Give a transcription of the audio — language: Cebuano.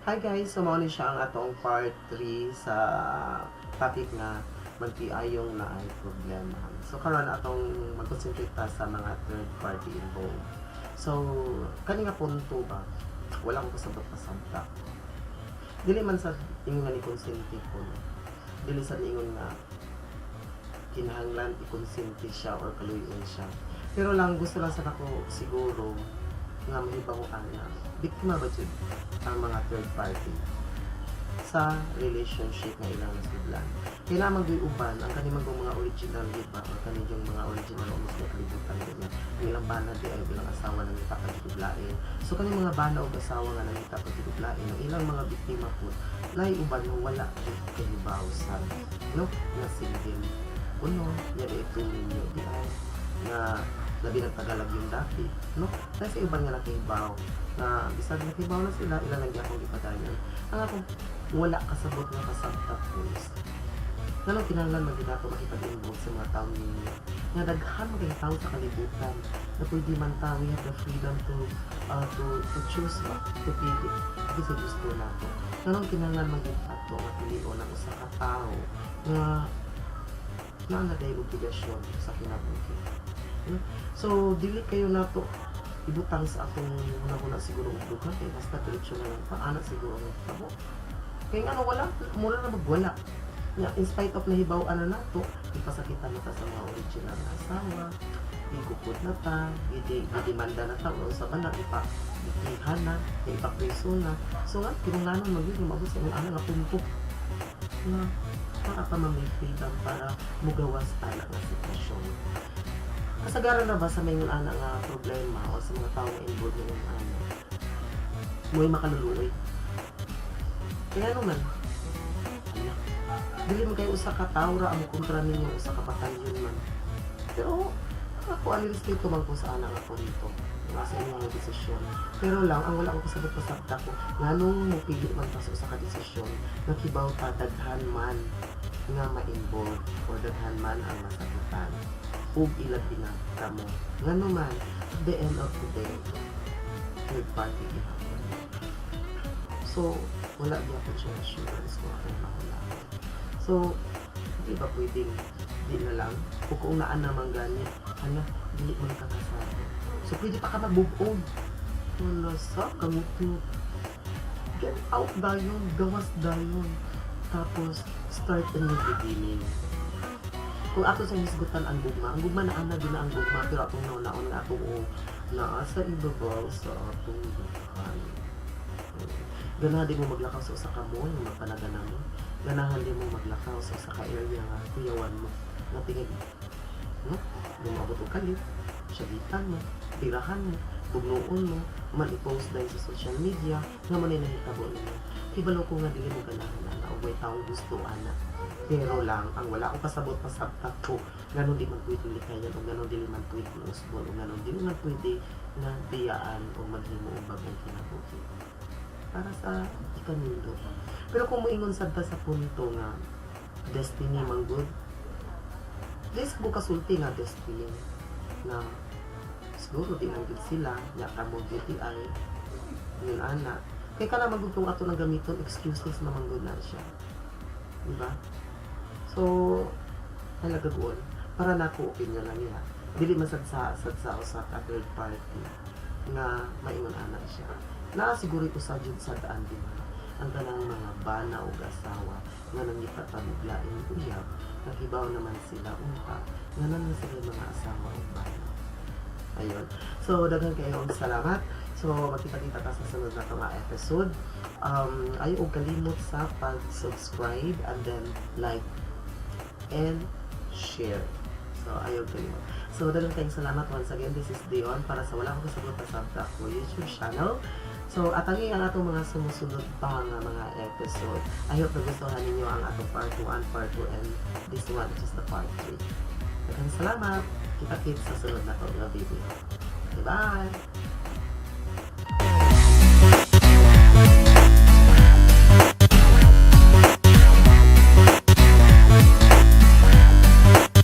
Hi guys, so mao ni siya ang atong part 3 sa topic nga magtiayong naay problema. So karon atong mag-concentrate ta sa mga third party involved. So kani nga punto ba, wala ko kasabot pasabta. Dili man sa ingon nga ni konsente ko, no? Dili sa ingon nga kinahanglan i-consente siya or kaluyon siya. Pero lang gusto lang sa nako siguro nga mahibaw-an nga biktima ba jud ang mga third party sa relationship nga ilang nasudlan. Kaya lamang do'y uban, ang kani man mga original, di ba? Or kani yung mga original almost na kalibutan ganyan. Ang ilang bana di ay ilang asawa nangita pag lain. So kani mga bana og asawa nga nangita pag lain, ang ilang mga biktima po, lahi uban nga wala jud kahibaw sa, no, nga single. Uno, nya di ito ninyo di ay nga labi ng Tagalog yung dati, no? Kasi uban nga nakahibaw na bisag nakahibaw na sila, ilan lang gyapon gipadayon. Ang akong wala kasabot nga kasabta po is, nganong kinahanglan man gyud nato makipag-involve sa mga taong ninyo? Nga daghan man kayong tao sa kalibutan na pwede man ta, we have the freedom to choose ba, to pili kasi gusto nato. Nganong kinahanglan man gyud ato nga pilion ang usa ka tawo nga naa na day obligasyon sa kinabuhi? So dili kayo nato ibutang sa atong una-una siguro og dughan kay basta diretso na lang pa ana siguro ang tabo. Kay ngano wala mura na magwala. Nga in spite of nahibaw-an na nato, ipasakitan na ta sa mga original na asawa, igukod na ta, gidemanda na ta, o sa ba na, ipa iha na, ipapriso na. So nga, kinunganon man yun, umabot sa ingon ana nga punto nga para pa man may freedom para mugawas ana nga sitwasyon. Kasagaran na ba sa may ana nga problema o sa mga tao nga involved ng ana, mo'y makaluluoy? Kaya ano man, ala, dili man kayo usa ka tawo ra ang kontra ninyo, usa ka batalyon man. Pero ako, ani respeto man ko sa ana nga punto nga sa inyong mga desisyon. Pero lang, ang wala ko kasabot pasabta ko, nganong mupili man ta sa usa ka desisyon, nakibaw ta daghan man nga ma-involve or daghan man ang masakitan ug ilabi na kamo. Ngano man, at the end of the day, third party gihapon. So, wala gyapon siya assurance kung ako mahula. So, di ba pwedeng di na lang? O kung naan naman gani, hala, dili man ka kasado. So, pwede pa ka mag-move on. Wala sa kamot. Get out dayon, gawas dayon. Tapos, start a new beginning. Kung ato sa hisgutan ang gugma na ana din na ang gugma, pero atong naon nga atong o naa sa ibabaw sa atong dughan. Ganahan di mo maglakaw sa usa ka mall nga mapanagana mo. Ganahan di mo maglakaw sa usa ka area nga kuyawan mo. Nga tingin, no? Lumabot og kalit, syagitan mo, tirahan mo, bugnuon mo, man i-post dahil sa social media, nga mo na nahitabo ninyo. Hibalo ko nga dili mo ganahan ana o way taong gusto ana. Pero lang, ang wala ko kasabot pasabtat ko, nganong di man pwede likayan o nganong dili man pwede usbon o nganong dili man pwede nga biyaan o maghimo og bagong kinabuhi para sa ikanindot. Pero kung moingon sad ta sa punto nga destiny man gud, di sa ko kasulti nga destiny na siguro di lang gud sila nya kamo gyud ay yun ana. Kay kana man gud kung ato nang gamiton, excuses naman gud na siya. Di ba? So, halaga goon. Para na ako, opinion lang niya. Dili man sad sa usa ka third party nga maingon ana siya. Naa siguro usa jud sa daan din ang kanang mga bana o asawa nga nangita pa og laing uyab, nakibaw naman sila unta nga naman sila mga asawa o bana. Ayun. So, daghan kayo og salamat. So, magkita-kita ta sa sunod na nga episode. Ayaw og kalimot sa pag-subscribe and then like and share. So, ayaw kalimot. So, daghan kayong salamat once again. This is Dion para sa Wala Akong Kasabot Pasabta ko YouTube channel. So, atangi ang atong mga sumusunod pa nga mga episode. I hope nagustuhan ninyo ang atong part 1, part 2, and this one, which is the part 3. Daghang salamat. Kita-kits sa sunod na to nga video. Bye!